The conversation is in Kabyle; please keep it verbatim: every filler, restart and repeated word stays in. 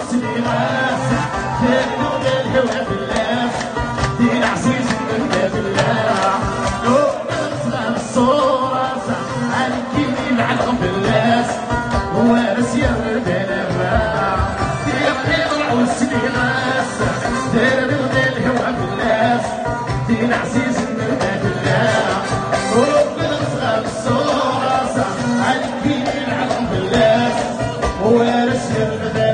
Sliɣ-as, tedduɣ d lehwa fell-as, d lɛziz n bab llah. Nuɣ-as ɣer ṣṣura-s, anekkini leɛleɣ fell-as, war as-yerr balama. Tiɣli ur sliɣ-as, tedduɣ d lehwa fell-as, d lɛziz n bab llah. Nuɣ-as ɣer ṣṣura-s, anekkini leɛleɣ fell-as, war as-yerr balama.